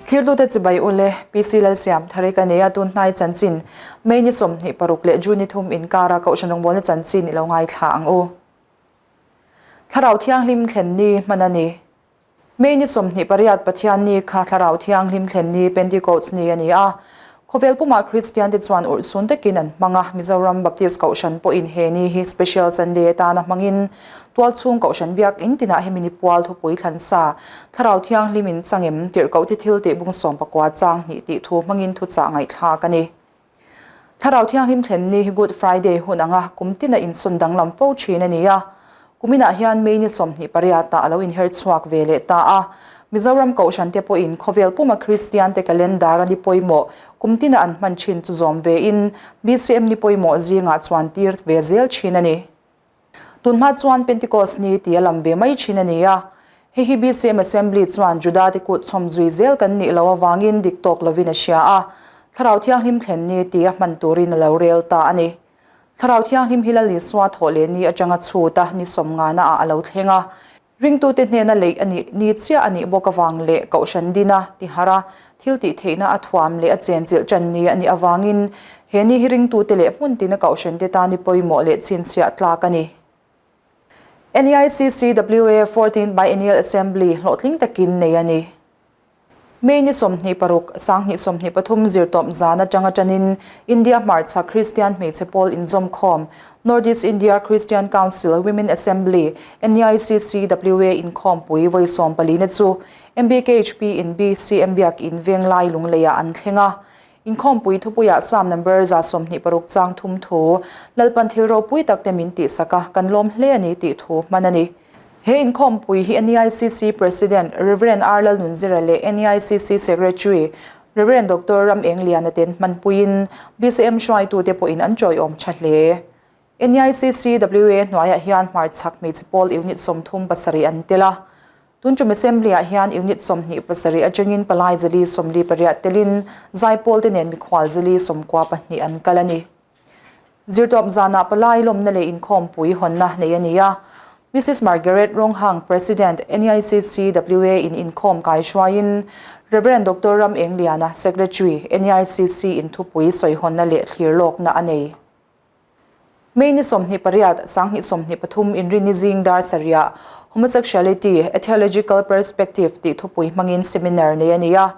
Thirtute chibai ule, PC Lalsiamthari ka nei a, tun hnai chanchin May ni 26 leh June ni thum inkara Kohhran rawngbawlna chanchin i lo ngaithla ang u. Thlarau Thianghlim thlen ni hman a ni. May ni 28 Pathianni kha Thlarau Thianghlim thlen ni Pentecost ni a ni a. Khawvel pumah Kristian te chuan urhsun takin an hmang a, Mizoram Baptist Kohhran pawhin he ni hi Special Sunday atana hmangin Tualchhung Kohhran Biakinn tinah hemi ni pual thupui thlan sa Thlarau Thianghlim in changem tirhkoh thi thil tih bung 19 chang hnih tih thu hmangin thuchah ngaihthlak a ni. Thlarau Thianghlim thlen ni hi Good Friday hun anga kum tina insawn danglam fo thin a ni a. Kuminah hian May ni 28 ah a lo inher chhuak ve leh ta a. Mizoram Kohhran te pawhin khawvel puma Kristian te calendar a ni pawimawh kum tina an hman thin chu zawm vein BCM ni pawimawh zingah chuan tir ve zel thin a ni. Tunhma chuan Pentecost ni ti a lam ve mai thin a ni a. Hei hi BCM Assembly chuan Juda te kut chhawm zui zel kan nih loh avangin dik tawk lovin a hria a, Thlarau Thianghlim thlen ni ti a hman turin a lo rel ta a ni. Thlarau Thianghlim hi Lal Isua thawh leh ni atanga chhut a ni sawmngana ah a lo thleng a. Ringtute hnena leih a nih ni chiah a nih bawk avang leh Kohhran dina tihar a, thil tih theihna a thuam leh a chenchilh tan ni a nih avangin he ni hi ringtute leh hmun tina Kohhrante tan i pawimawh leh chhinchhiah tlak a ni. NEICCWA 14th Biennial Assembly hlawhtling takin nei a ni. May ni 26, 2023 zirtawp zan atanga tanin India hmarchhak Kristian hmeichhe pawl inzawmkhawm North East India Christian Council Women Assembly, NEICCWA, inkhawmpui vawi sawmpalina chu MBKHP in BCM Biakin Venglai Lungleiah an thleng a. Inkhawmpui thupuiah Psalm number 26 chang thum thu, Lalpan thil ropui tak te min tihsak a, kan lawm hle a ni tih thu hman a ni. He inkhawmpui hi NEICC President Rev. R. Lalnunzira leh NEICC Secretary Rev. Doctor Ram Engliana ten hmanpuiin BCM hruaitute pawhin an tawiawm tha hle. NEICC WA hnuaiah hian hmarchhak hmeichhe pawl unit 37 an tel a. Tuntum Assembly-ah hian unit 27 atangin palai zali 48 telin zaipawl te nen mikhual zali 92 an kal a ni. Zirtawp zanah palai lawmna leh inkhawmpui hawnna nei a ni a. Mrs Margaret Ronghang, President, NEICC WA in inkhawm kai hruaiin Rev. Doctor Ram Engliana, Secretary, NEICC in thupui sawihawnna leh thlir lawkna a nei. May ni 28, 2023 Inrinni zing dar sarihah Homosexuality, A Theological Perspective tih thupui hmangin seminar nei a ni a.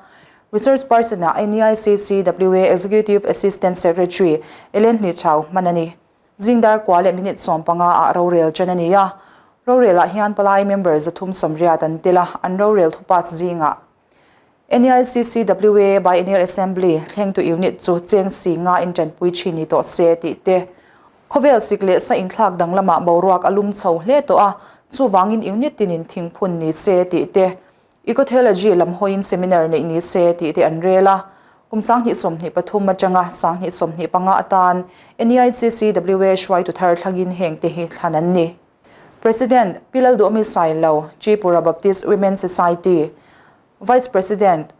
Resource person-ah NEICC WA Executive Assistant Secretary Ellen Hlichau hman a ni. Zing dar kua leh minute 15 ah rorel ṭan a ni a. Rorelah hian palai member 380 an tel a, an rorel thupas zingah NEICCWA Biennial Assembly thlengtu unit chu cheng si nga in ṭanpui ṭhin ni tawh se tih te, khawvel sik leh sa inthlak danglamah boruak a lum chho hle tawh a, chuvangin unit tinin thingphun ni se tih te, Ecotheology lam hawiin seminar neih ni se tih te an rel a. Kum 2023 atanga 2025 atan NEICCWA hruaitu thar thlangin heng te hi thlan an ni. President, Pi Lalduhmi Sailo, Tripura Baptist Women Society, Vice President,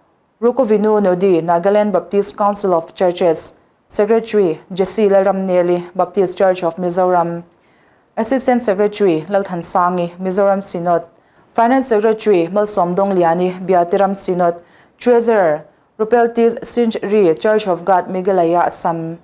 Rukovinu Nodi, Nagaland Baptist Council of Churches, Secretary, Jesse Lalramneli, Baptist Church of Mizoram, Assistant Secretary, Lalthansangi, Mizoram Synod, Finance Secretary, Malsawm Dongliani, Biatiram Synod, Treasurer, Rupeltis Sinchri, Church of God, Meghalaya, Assam.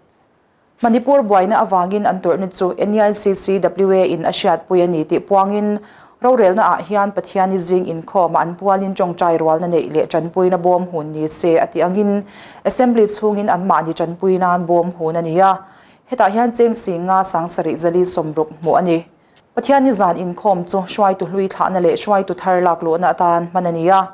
Manipur buaina avangin an tawrhna chu NEICCWA in a hriatpui a ni tih puangin rorelna ah hian Pathiani zing inkhawmah an pualin tawngtai rualna neih leh tanpuina bawm hun ni se a tih angin Assembly chhungin anmahni tanpui nan bawm hun a ni a, hetah hian cheng si nga sang sarih zali 60 hmuh a ni. Pathiani zan inkhawm chu hruaitu hlui thlahna leh hruaitu thar lakluhna atan hman a ni a.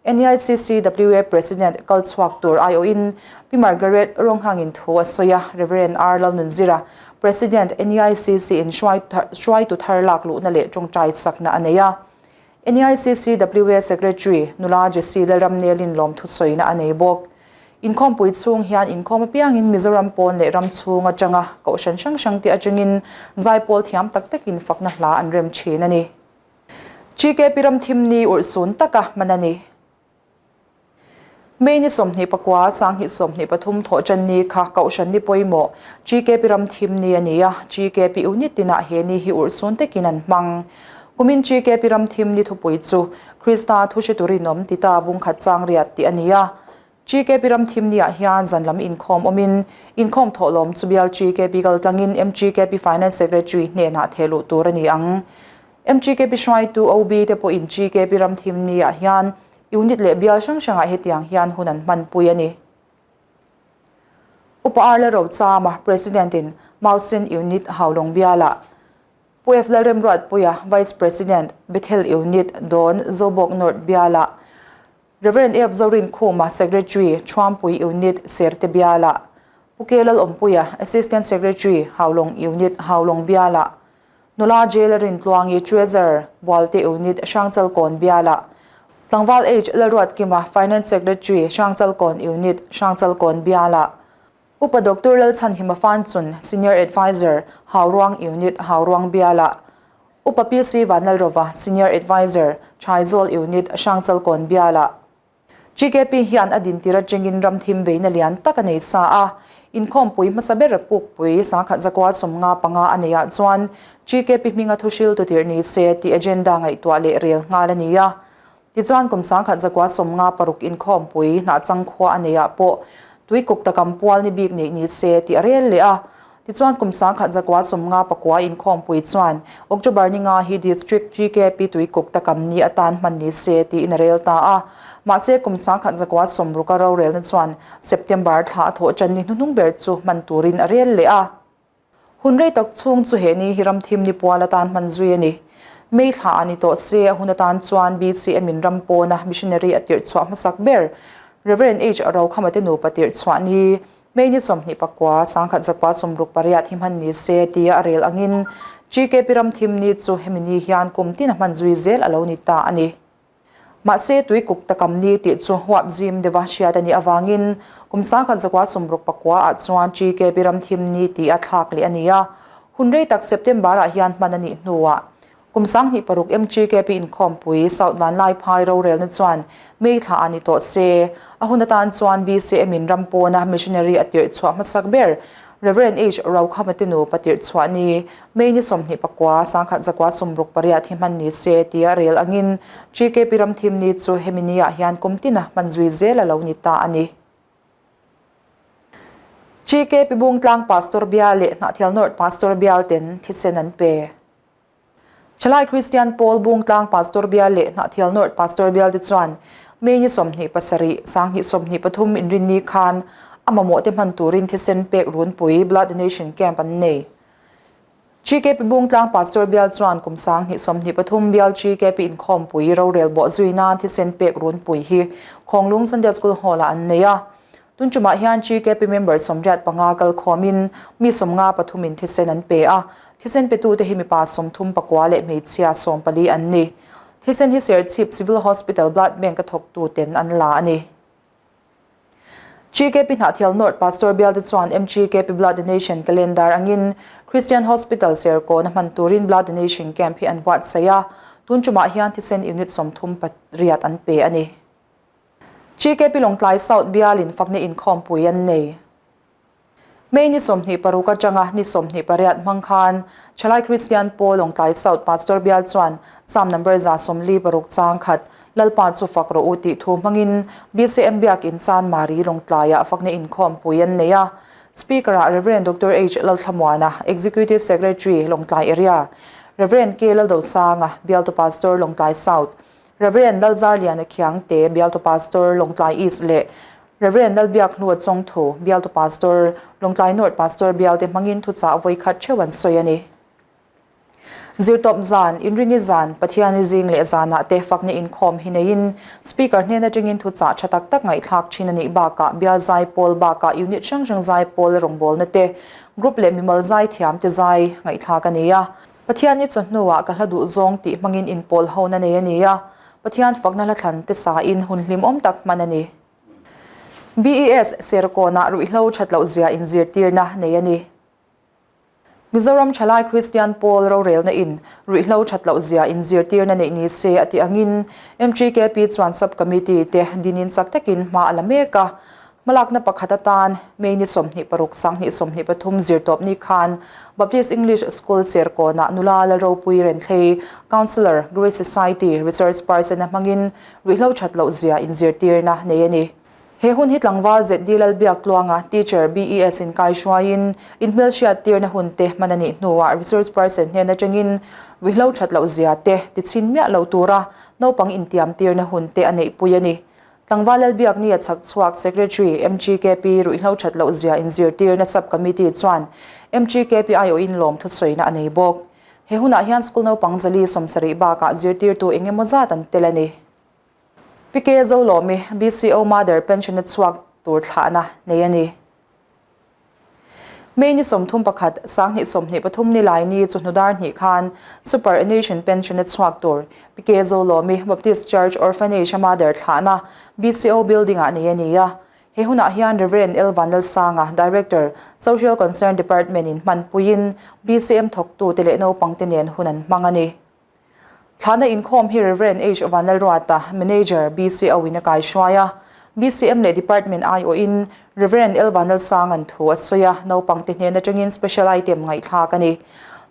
NEICCWA President kal chhuak tur aiawhin Pi Margaret Ronghangin thu a sawi a, Rev. R. Lalnunzira, President, NEICC in hruaitu thar lak luhna leh tawngtai chakna a nei a. NEICCWA Secretary Nula Jessie Lalramnelin lawmthu sawina a nei bawk. Inkhawmpui chhung hian inkhawm apiangin Mizoram pawn leh ram chhung atanga kohhran hrang hrangte atangin zaipawl thiam tak takin fakna hla an rem thin a ni. GKP ram thim ni urhsun taka hman a ni. May ni 29, 2023 thawhṭan ni kha Kohhran ni pawimawh GKP ram thim ni a ni a, GKP unit tinah he ni hi urhsun takin an hmang. Kumin GKP ram thim ni thupui chu Krista thu hre turin awm ti ta bungkhat chang riat tih a ni a. GKP ram thim niah hian zan lam inkhawm awmin inkhawm thawhlawm chu bial GKP kaltlangin MGKP Finance Secretary hnenah thehluh tur a ni ang. MGKP hruaitu OB te pawhin GKP ram thim niah hian unit leh bial hrang hrangah hetiang hian hun an hmanpui a ni. Upa Arla Rochama, President in Mausen Unit Haulawng bialah Pu F. Lalremruatpuia, Vice President, Bethel Unit, Dawn, Zobawk North bialah Rev. F. Zorinkhuma, Secretary, Thuampui Unit, Serte bialah Pu K. Lalawmpuia, Assistant Secretary, Haulawng Unit, Haulawng bialah Nula J. Lalrintluangi, Treasurer, Bualte Unit, Hrangchalkawn bialah Tlangval H. Lalruatkima, Finance Secretary, Hrangchalkawn Unit, Hrangchalkawn bialah Upa Doctor Lalchhanhima Fanchun, Senior Adviser, Hauruang Unit, Hauruang bialah Upa PC Vanlalrova, Senior Adviser, Chaizawl Unit, Hrangchalkawn bialah GKP hian a dintir atangin ram thim veina lian tak a nei sa a, inkhawmpui hmasa ber pukpui sangkhat zakua 55 a neiah chuan GKP hminga thuhriltu tirh ni se tih agenda ngaihtuah leh rel nghal a ni a. Tichuan kum 1956 inkhawmpui hnahchang khua a neiah pawh tuikuk takam pual ni bik neih ni se tih a rel leh a. Tichuan kum 1959 inkhawmpui chuan October ni nga hi District GKP tuikuk takam ni atan hman ni se tiin a rel ta a. Mahse kum 1960 a rorelna chuan September thla a thawh tan ni hnuhnung ber chu hman turin a rel leh a. Hun rei tak chhung chu he ni hi ram thim ni pual atan hman zui a ni. May thla ah ni tawh se a hun atan chuan BCM in ram pawna missionary a tirh chhuah hmasak ber Rev. H. Rokhama te nupa tirh chhuah ni May ni 29 1968 hi hman ni se tia a rel angin GKP ram thim ni chu hemi ni hian kum tin a hman zui zel a lo ni ta a ni. Mahse, tui kuk takam ni tih chu huap zim deuha hriat a nih avangin kum 1969 ah chuan GKP ram thim ni tih a thlak leh a ni a. Hun rei tak September ah hian hman a nih hnuah kum 26 MGKP inkhawmpui South Vanlaiphai rorelna chuan May thla ah ni tawh se. A hun atan chuan BCM in ram pawna missionary a tirh chhuah hmasak ber Rev. H. Rokhama te nupa tirh chhuah ni May ni 29, 1968 hi hman ni se tia rel angin GKP ram thim ni chu hemi ni ah hian kum tina hman zui zel a lo ni ta a ni. GKP Bungtlang Pastor Bial leh Hnahthial North Pastor Bial ten thisen an pe. Thalai Kristian Pawl Bungtlang Pastor Bial leh Hnahthial North Pastor Bial te chuan May ni 27, 2023 inrinni khan a mamawh te hman turin thisen pek runpui Blood Donation Camp an nei. GKP Bungtlang Pastor Bial chuan kum 2023 Bial GKP inkhawmpui rorel bawh zui nan thisen pek runpui hi Khawnglung Sunday School Hall-ah an nei a. Tun tumah hian GKP member 85 kal khawmin mi 53 in thisen an pe a, thisen petute hi mipa 39 leh hmeichhia 14 an ni. Thisen hi Serchhip Civil Hospital Blood Bank a thawktuten an la a ni. GKP Hnahthial North Pastor Bialte chuan MGKP Blood Donation Calendar angin Christian Hospital Serkawn a hman turin Blood Donation Camp hi an buatsaih a, tun tumah hian thisen unit 38 an pe a ni. GKP Lawngtlai South Bialin fakna inkhawmpui an nei. May ni 26 atanga ni 28 hmang khan Thalai Kristian Pawl Lawngtlai South Pastor Bial chuan Psalm number 146 chang khat Lalpa chu fak rawh u tih thu hmangin BCM Biakin Chanmari Lawngtlaiah fakna inkhawmpui an nei a. Speaker-ah Rev. Doctor H. Lalthlamuana, Executive Secretary, Lawngtlai Area, Rev. K. Laldosanga, Bialtu Pastor, Lawngtlai South, Rev. Lalzarliana Khiangte, Bialtu Pastor, Lawngtlai East leh Rev. Lalbiakhnua Chawngthu, Bialtu Pastor, Lawngtlai North Pastor Bialte hmangin thuchah vawikhat theuh an sawi a ni. Zirtawp zan, Inrini zan, Pathiani zing leh zanah te fakna inkhawm hi neiin Speaker hnen atangin thuchah tha tak tak ngaihthlak thin a nih bakah bial zai pawl bakah unit hrang hrang zai pawl rawngbawlna te, group leh mimal zai thiam te zai ngaihthlak a ni a. Pathian i chawhnuah ka hla duh zawng tih hmangin inpawl hona nei a ni a, Pathian fakna hla thlan te sain hun hlimawm tak hman a ni. BES Serkawnah ruihhlo that loh zia inzirtirna nei a ni. Mizoram Thalai Kristian Pawl rorelna in ruihhlo that loh zia inzirtirna neih ni se a tih angin MTKP chuan Sub Committee te dinin chak takin hma a la mek a. Hmalakna pakhat atan May ni 26 2023 zirtawpni khan Baptist English School Serkawnah nula Lalropui Renthlei, Councillor, Grace Society, Research Person a hmangin ruihhlo that loh zia inzirtirna nei a ni. He hun hi tlangval ZD Lalbiak Tluanga, Teacher, BES inkai hruaiin inhmelhriattirna hun te hman a nih hnuah Resource Person hnen atangin ruihhlo that loh zia te tichhin miah lo tura naupang intiamtirna hun te a neihpui a ni. Tlangval Lalbiak Nia chhak chhuak Secretary, MGKP ruihhlo that loh zia inzirtirna Sub Committee chuan MGKP aiawhin lawm thusawiina a nei bawk. He hunah hian school naupang zali 70 bakah zirtirtu eng emaw zat an tel a ni. PK Zolawmi, BCO Mother Pension-a chhuak tur thlahna nei a ni. May ni 31, 2023 ni lai ni chu hnudar hnih khan Superannuation Pension-a chhuak tur PK Zolawmi Baptist Church Orphanage-a Mother thlahna BCO Building-ah nei a ni a. He hunah hian Rev. L. Vanlalsanga, Director, Social Concern Department-in hmanpuiin BCM thawktute leh naupangte nen hun an hmang a ni. Thlahna inkhawm hi Rev. H. Vanlalruata, Manager, BCO in a kaihruai a. BCM leh Department aiawhin Rev. L. Vanlalsanga'n thu a sawi a, naupangte hnen atangin Special Item ngaihthlak a ni.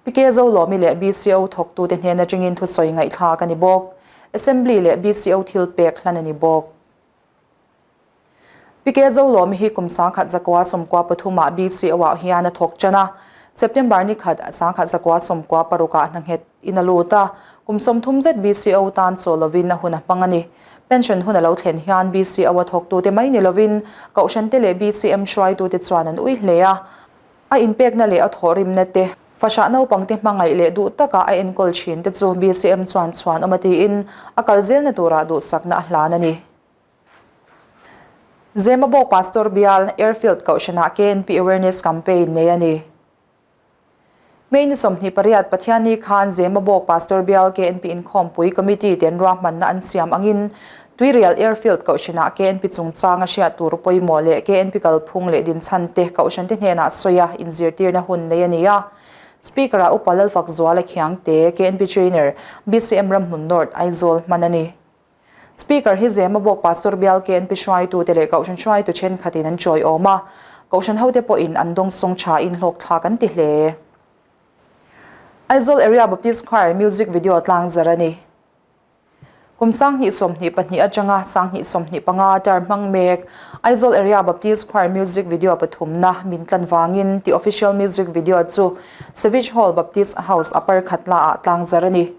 PK Zolawmi leh BCO thawktute hnen atangin thusawi ngaihthlak a ni bawk. Assembly leh BCO thilpek hlan a ni bawk. PK Zolawmi hi kum 1993 ah BCO ah hian a thawk tan a, September ni khat 1996 ah hna nghet in a lut a, kum 30 zet BCO tan chaw lovin a hun a hmang a ni. Pension hun a lo thlen hian BCO a thawktute mai ni lovin Kohhrante leh BCM hruaitute chuan an ui hle a, a inpekna leh a thawhrimna te, fahrah naupangte hmangaih leh duh taka a enkawl thin te chu BCM chuan chhuan awm a tiin a kal zelna turah duhsakna a hlan a ni. Zemabawk Pastor Bial, Airfield Kohhranah KNP Awareness Campaign nei a ni. May ni 28 Pathianni khan Zemabawk Pastor Bial KNP Inkhawmpui Committee ten ruahmanna an siam angin Tuirial Airfield Kohhranah KNP chungchanga hriat tur pawimawh leh KNP kalphung leh dinchhan te Kohhran te hnenah sawi a inzirtirna hun nei a ni a. Speaker-ah Upa Lalfakzuala Khiangte, KNP Trainer, BCM Ramhmun North, Aizawl hman a ni. Speaker hi Zemabawk Pastor Bial KNP hruaitute leh Kohhran hruaitu thenkhatin an chawiawm a, Kohhran hote pawhin an dawngsawng thain hlawkthlak an ti hle. Aizawl Area Baptist Choir music video tlangzar a ni. Kum 2022 atanga 2025 term hmang mek Aizawl Area Baptist Choir music video pathumna min tlan vangin tih official music video chu Savage Hall Baptist House Upper Khatla ah tlangzar a ni.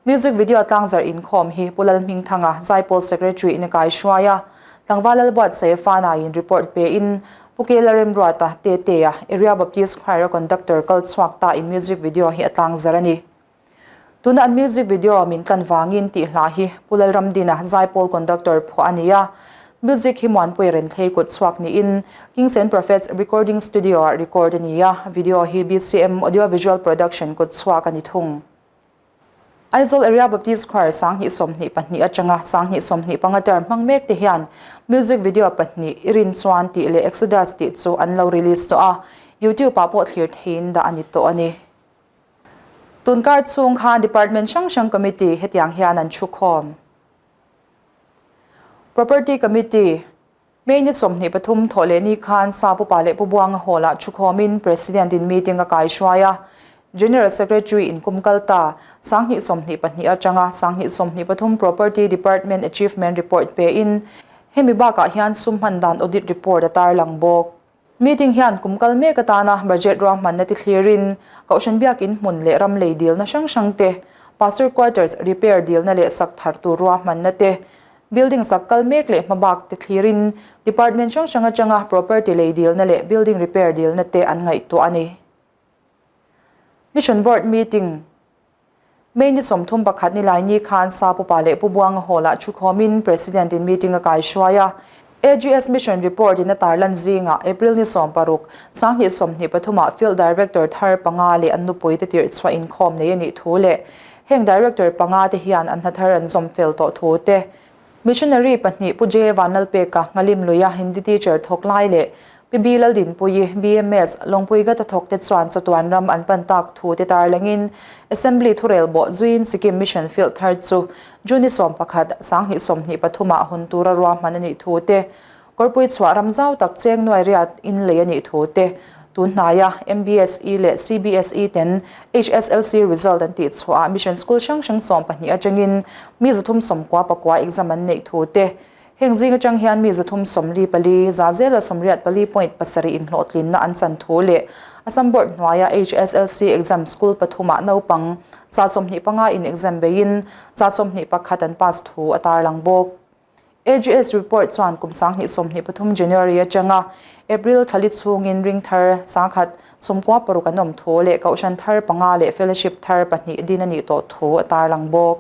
Music video tlangzarh inkhawm hi Pu Lalhmingthanga, Zaipawl Secretary in a kaihruai a, tlangval Lalbuatsaia Fanaiin report pein Pu Kela Remruata, Tetea, Area Baptist Choir a conductor kal chhuak ta in music video hi a tlangzarh a ni. Tuna an music video min tlan vangin tih hla hi Pu Lalramdina, Zaipawl conductor phuah a ni a, music hi Muanpuia Renthlei kut chhuak niin Kings and Prophets Recording Studio ah record a ni a, video hi BCM Audio Visual Production kut chhuak a ni thung. Aizawl Area Baptist Choir 2022 atanga 2025 term hmang mek te hian music video pahnih I Rin Chuan tih leh Exodus tih chu an lo release tawh a, YouTube ah pawh thlir theiin dah a ni tawh a ni. Tunkar chhung khan Department hrang hrang Committee hetiang hian an thukhawm. Property Committee. May ni 23 thawh leh ni khan Sa Pupa leh Pu Buanga Hall-ah thukhawmin President in meeting a kaihruai a. General Secretary in kum kal ta 2022 atanga 2023 Property Department Achievement Report pein hemi bakah hian sum hman dan audit report a tarlang bawk. Meeting hian kum kal mek atana budget ruahmanna ti thlirin Kohhran Biakin hmun leh ram lei dilna hrang hrang te, Pastor Quarters repair dilna leh sak thar tur ruahmanna te, Building sak kal mek leh hmabak te thlirin Department hrang hrang atanga property lei dilna leh building repair dilna te an ngaihtuah a ni. Mission Board Meeting, May ni 31 ni lai ni khan Sa Pupa leh Pu Buanga Hall-ah thukhawmin President in meeting a kaihruai a. AGS Mission Report in a tarlan zingah April ni 16, 2023 ah Field Director thar panga leh an nupui te tirh chhuah inkhawm nei a nih thu leh Heng Director panga te hian an hnathar an zawm fel tawh thu te, Missionary pahnih Pu J. Vanlalpeka, Ngalim Luia Hindi teacher thawk lai leh Pi B. Laldinpuii, BMS, Lawngpui Gata thawk te chuan chawtuan ram an pan tak thu te tarlangin Assembly thurel bawh zuiin Sikkim Mission Field thar chu June ni 11, 2023 ah hawn tura ruahman a nih thu te. Kawrpui chhuah ram zau tak cheng nuai riat in lei a nih thu te, tun hnaia MBSE leh CBSE ten HSLC result an tih chhuahah mission school hrang hrang 12 atangin mi 390 pakua exam an neih thu te, heng zing atang hian mi 344, za zela 84.7 inhlawhtlinna an chan thu leh Assam Board hnuaia HSLC exam school pathumah naupang 25 in exam beiin 21 an pass thu a tarlang bawk. AGS report chuan kum 2023 January atanga April thlali chhungin ring thar 196 an awm thu leh Kohhran thar panga leh Fellowship thar pahnih din a nih tawh thu a tarlang bawk.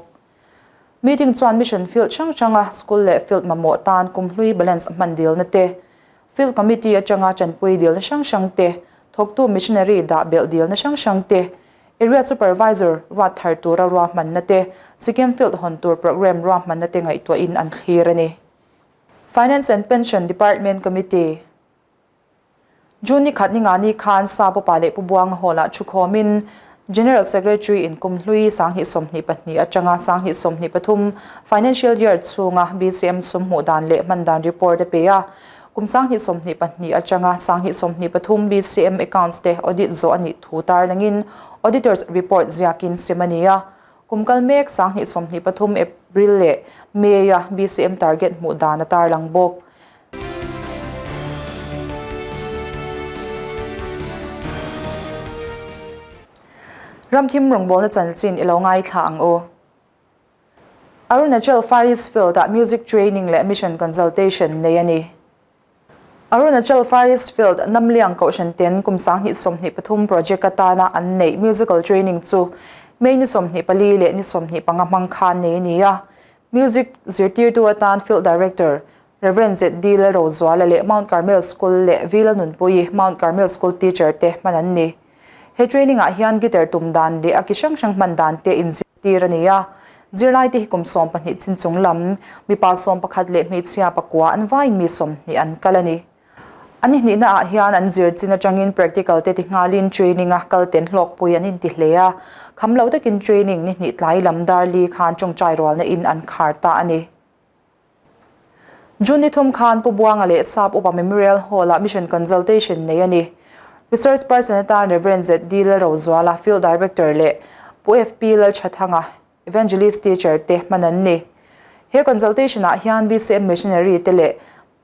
Meeting chuan Mission Field hrang hranga School leh Field mamawh tan kum hlui balance hman dilna te, Field Committee atanga tanpui dilna hrang hrang te, thawktu missionary dah belh dilna hrang hrang te, Area Supervisor ruat thar tura ruahmanna te, Sikkim Field hawn tur programme ruahmanna te ngaihtuahin an thlir a ni. Finance and Pension Department Committee June ni khat ni nga ni khan Sa Pupa leh Pu Buanga Hall-ah thukhawmin General Secretary in kum hlui 2022 atanga 2023 Financial Year chhunga BCM sum hmuh dan leh hman dan report a pe a. Kum 2022 atanga 2023 BCM accounts te audit zawh a nih thu tarlangin Auditors report ziakin sem a ni a. Kum kal mek 2023 April leh May-a BCM target hmuh dan a tarlang bawk. Ramthim rawngbawlna chanchin i lo ngaithla ang u. Arunachal Far East Field-ah Music Training leh Mission Consultation nei a ni. Arunachal Far East Field Namliang Kohhran ten kum 2023 project atana an neih Musical Training chu May ni 24 leh ni 25 hmang khan nei a ni a. Music zirtirtu atan Field Director Rev. ZD Lalrozuala leh Mount Carmel School leh V Lalnunpuii Mount Carmel School teacher te hman an ni. He training ah hian guitar tum dan leh a ki hrang hrang hman dan te inzirtir a ni a. Zirlai te hi kum 12 chin chung lam, mipa 11 leh hmeichhia pakua an vaiin mi 20 an kal a ni. An hnihna ah hian an zir chin atangin practical te ti nghalin training a kal ten hlawkpui an inti hle a. Kham lo takin training ni hnih tlai lam dar li khan tawngtai rualna in an khar ta a ni. June ni thum khan Pu Buanga leh Sap Upa Memorial Hall-ah Mission Consultation nei a ni. Resource person atan Rev. ZD Lalrozuala, Field Director leh Pu FP Lalthathanga, Evangelist Teacher te hman an ni. He consultation-ah hian BCM Missionary te leh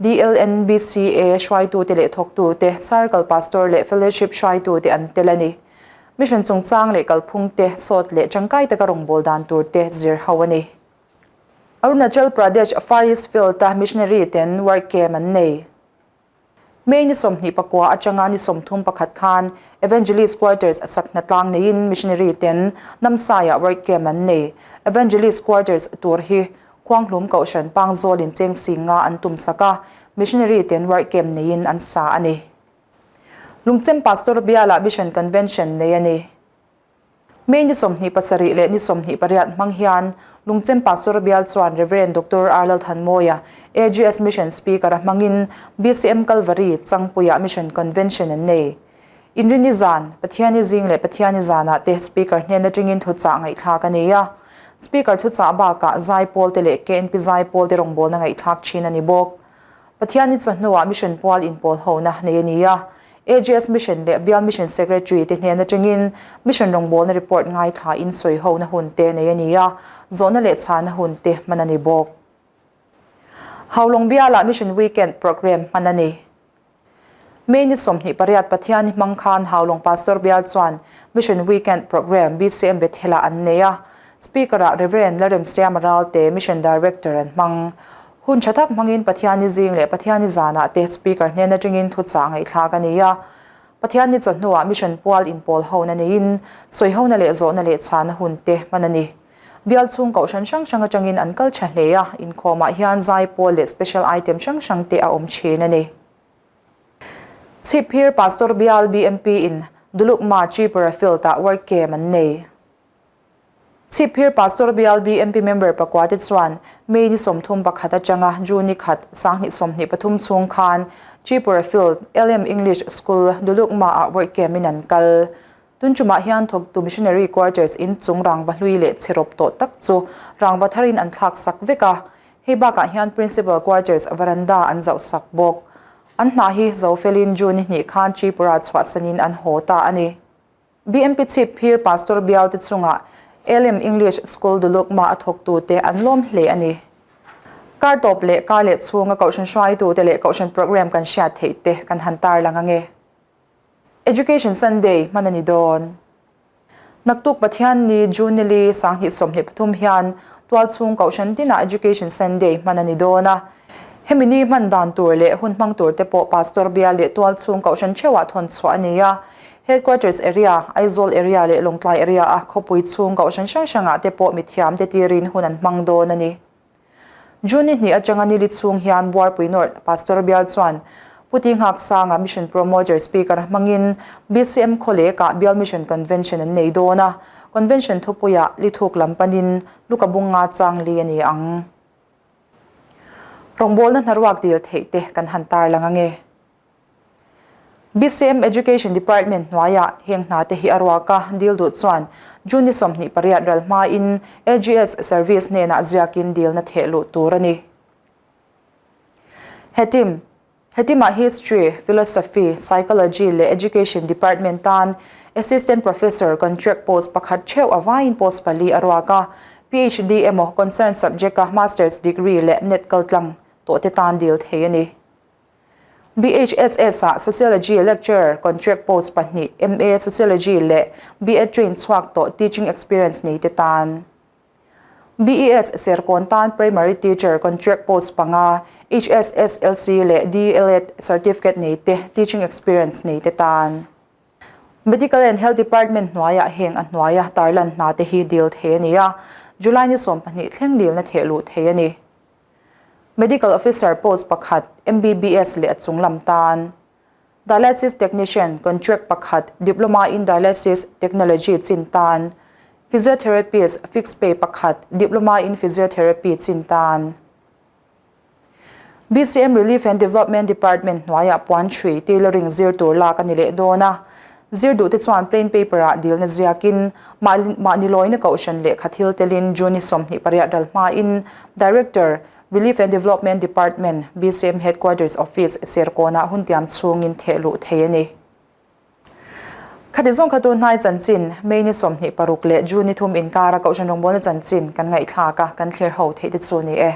DLNBCA hruaitute leh thawktute, Circle Pastor leh Fellowship hruaitute an tel a ni. Mission chungchang leh kalphung te, sawt leh tangkai taka rawngbâwl dan tur te zir ho a ni. Arunachal Pradesh Far East Field-a missionary ten work camp an nei. May ni 24 atanga ni 31 khan Evangelist Quarters a sak hnatlang neiin missionary ten Namsai-ah work camp an nei. Evangelist Quarters tur hi Khuanghlum Kohhran Pangzawl in cheng singa an tum sak a, missionary ten work camp neiin an sa a ni. Lungchem Pastor Biala Mission Convention nei a ni. May ni 27 leh ni 28 hmang hian Lungchem Pastor Bial chuan Rev. Doctor R. Lalthanmawia, AGS Mission Speaker a hmangin BCM Kalvari, Changpuiah Mission Convention an nei. Inrini zan, Pathiani zing leh Pathiani zanah te Speaker hnen atangin thuchah ngaihthlak a nei a. Speaker thuchah bakah zaipawl te leh KNP zaipawl te rawngbawlna ngaihthlak thin a ni bawk. Pathiani chawhnuah Mission pual inpawl hona nei a ni a. AGS Mission leh Bial Mission Secretary te hnen atangin Mission rawngbawlna report ngaithla in sawi hona hun te nei a ni a, zawhna leh chhana hun te hman a ni bawk. Haulawng Bialah Mission Weekend Programme hman a ni. May ni 28 Pathiani hmang khan Haulawng Pastor Bial chuan Mission Weekend Programme BCM Bethel-ah an nei a, Speaker-ah Rev. Lalremsiama Ralte, Mission Director an hmang. Hun tha tak hmangin Pathiani zing leh Pathiani zanah te Speaker hnen atangin thuchah ngaihthlak a ni a. Pathiani chawhnuah Mission pual inpawl hona neiin sawihona leh zawhna leh chhana hun te hman a ni. Bial chhung kohhran hrang hrang atangin an kal tha hle a, inkhawmah hian zai pawl leh special item hrang hrang te a awm thin a ni. Chhipphir Pastor Bial BMP in Dulukma Tripura Field-ah work camp an nei. Chhipphir Pastor Bial BMP member pakua te chuan May ni 31 atanga June ni khat 2023 chhung khan Tripura Field LM English School Dulukma ah work camp in an kal. Tun tumah hian thawktu missionary quarters in chung rangva hlui leh chhe rawp tawh tak chu rangva tharin an thlak sak vek a. Hei bakah hian Principal Quarters Veranda an zauh sak bawk. An hna hi zo felin June ni hnih khan Tripura chhuahsanin an haw ta a ni. BMP chhip phir Pastor bial te chungah Elim English School Dulukma a thawktute an lawm hle a ni. Kar tawp leh kar leh chhunga Kohhran hruaitute leh Kohhran program kan hriat theih te kan han tarlang ange. Education Sunday hman a ni dawn. Naktuk Pathian ni June nili 2023 hian tualchhung Kohhran tinah Education Sunday hman a ni dawn a. Hemi ni hman dan tur leh hun hmang tur te pawh Pastor bial leh tualchhung Kohhran theuhah thawn chhuah a ni a. Headquarters Area, Aizawl Area leh Lawngtlai Area a khawpui chhung Kohhran hrang hrangah te pawh mithiam te tirin hun an hmang dawn a ni. June ni hnih atanga nili chhung hian Buarpui North Pastor bial chuan Pu Ti Nghaksanga Mission Promoter Speaker hmangin BCM Khawlekah Bial Mission Convention an nei dawn a, Convention thupuiah Lithuk lam panin Luka Bunga chang li a ni ang. Rawngbawlna hnaruak dil theih te kan han tarlang ange. BCM Education Department hnuaiah heng hna te hi a ruak a, dil duh chuan June ni 28 ral hmain AGS Service hnenah ziakin dilna theh luh tur a ni. Hetim Hetimah History, Philosophy, Psychology leh Education Department tan Assistant Professor contract post pakhat theuh a vaiin post pali a ruak a, PhD emaw concerned subject-a Masters degree leh net kaltlang tawhte tan dil thei a ni. BHSS-ah Sociology Lecturer contract post pahnih, MA Sociology leh BA train chhuak tawh teaching experience nei te tan. BES Serkawn tan Primary Teacher contract post panga, HSSLC leh DElEd certificate nei te teaching experience nei te tan. Medical and Health Department hnuaiah heng a hnuaia tarlan hna te hi dil thei a ni a, July ni 12 thleng dilna theh luh thei a ni. Medical Officer post pakhat, MBBS leh a chung lam tan. Dialysis Technician contract pakhat, Diploma in Dialysis Technology chin tan. Physiotherapist fixed pay pakhat, Diploma in Physiotherapy chin tan. BCM Relief and Development Department hnuaiah puan hrui tailoring zir tur lak a ni leh dawn a. Zir duhte chuan plain paper-ah dilna ziakin mahni lawina kohhran lehkha thil telin June ni 28 ral hmain Director, Relief and Development Department, BCM Headquarters Office, Serkawnah hun tiam chhungin theh luh thei a ni. Khati zawng kha tun hnai chanchin, May ni 26 leh June ni thum inkara kohhran rawngbawlna chanchin kan ngaihthlak a, kan thlir ho theih te chu ni e.